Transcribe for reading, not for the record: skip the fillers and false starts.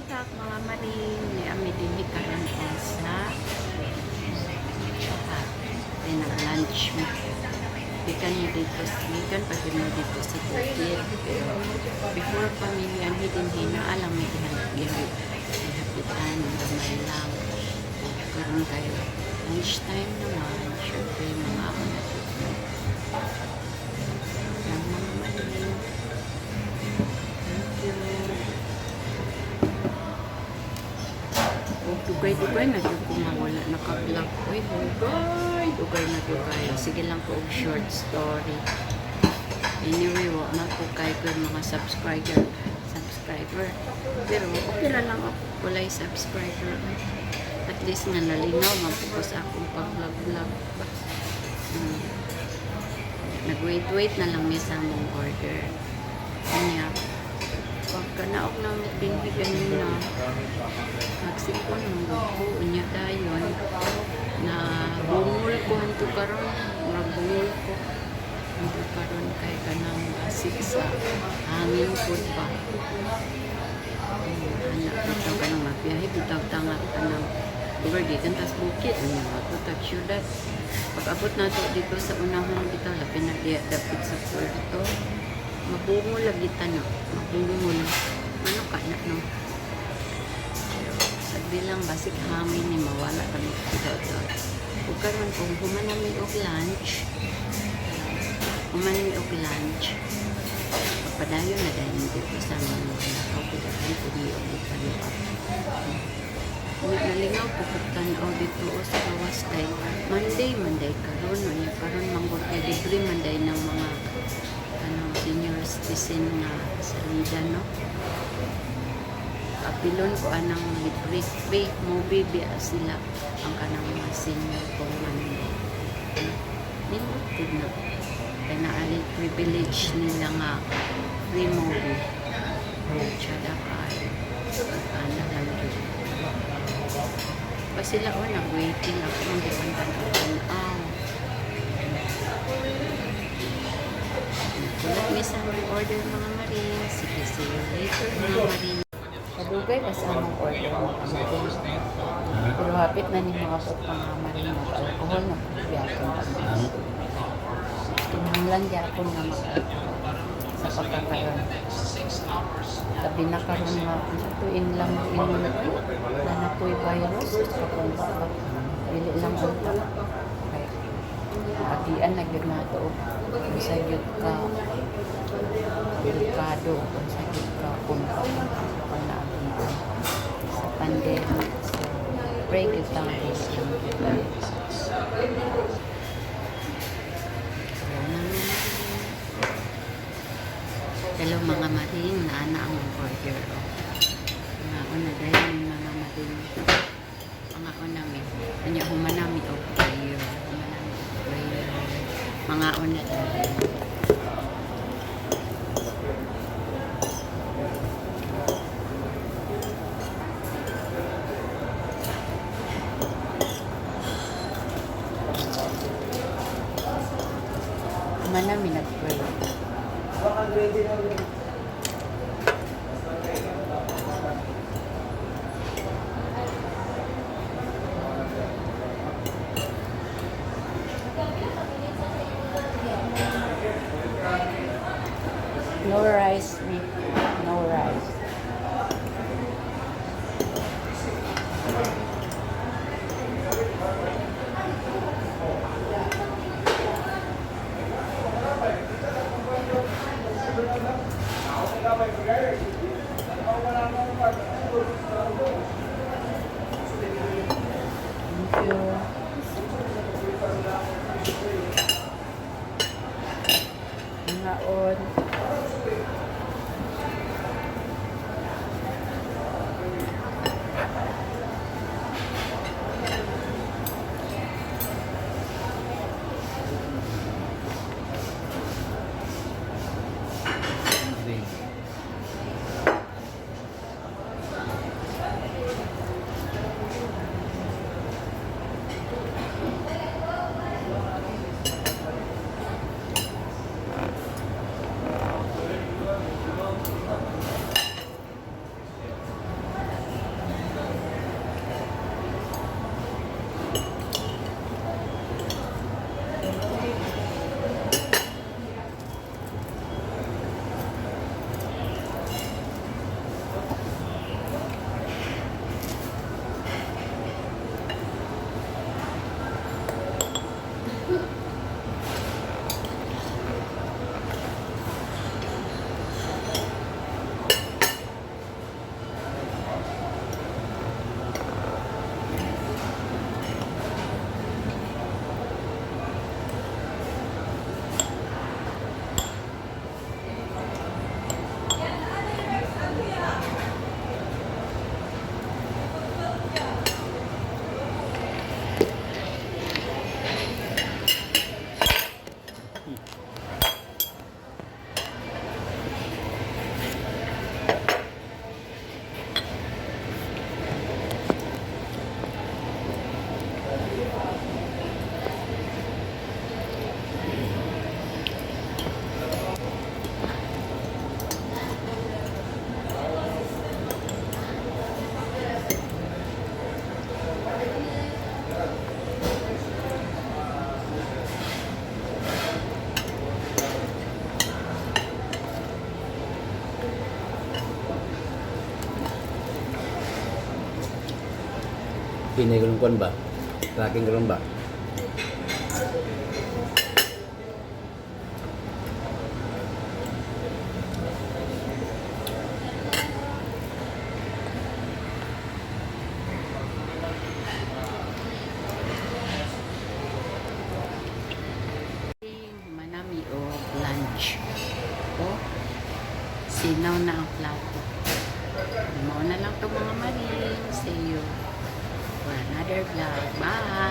Untak, mga maring, ni ami dinhi karon sa ay nag-lunch mi. Gikan mi dito, gikan pa gyud mi dito sa bukid. Pero before pa mi nianhi dinhi, naa lang mi gihapitan, gamay lang. Karon kay lunch time naman, syempre mga ako na dito. Yan, mga maring. Thank you. Oh, dugay-dugay na gyud ko nga wala naka-vlog. Uy, dugay, dugay na gyud kayo. Sige lang ko og short story. Anyway, wa man ko kay ko mga subscriber. Pero okay ra lang ako walay subscriber. At least nga nalingaw man po ko sa akong pag-vlog-vlog ba. Nag-wait-wait na lang mi sa among order. Kanya, pagka naog na dinhi ganina, nagsipon man gud ko. Unya dayon na bungol ko hanto karon, murag bungol ko hanto karon kay kanang basig sa hangin pud ba. Ana bitaw, kanang mabiyahe bitaw ta nga kanang lugar gikan tas bukid, unya mo tag syudad. Pag abot nato dito sa unahan bitaw, labi na diya dapit sa puerto, mabungol lagi ta, no, mabungol. Ano ka na, no? Pero sa bilang basig hangin ni mawala kami dito. Ug karon kung human nami og lunch, human mi og lunch, pagpadayon na dayon dito sa mga nakaw ko daghan pud mi og follow up. Nya nalingaw po kog tan-aw dito o sa gawas kay Monday, Monday karon, unya karon manggod kay libre man day ng mga ano senior citizen nga salida, no. Apilon ko anang libre free movie biya sila ang kanang mga senior kung Monday. Nindot pud na. Kay naa privilege nila nga free movie. Tsada kaayo. Ana lang gyud. Pa sila o nag-waiting, ako ang gipan tan-aw. Kulat mi sa among order, mga maring. Sige, see you later, mga maring. Kadugay pa sa among order, mga maring. Pero hapit na ni mga po mga maring, mag-alcohol na po gyapon pa. Kinahanglan gyapon nga mag-alcohol sa pagkakaroon. Sabi na karon nga unsa to inlang ingon na na ko'y virus sa kung ba dili lang unta kay agian na gyud nato og unsa gyud ka delikado, unsa gyud ka kung pa na sa pandemic. So pray gyud ta nga dili lang gyud. So, hello, mga maring, naana ang order, oh. Mga una dahil mga maring. Mga una mi. Anya human nami og prayer. Human nami og prayer. Mga una dahil. Human nami nag-pray. No rice, meat. No rice. Thank you. Ngaon. Green. Pinay ko kwan ba? Tracking karon ba? Manami o lunch. O, sinaw na ang plato. Mao na lang to, mga maring. See you for another vlog. Bye!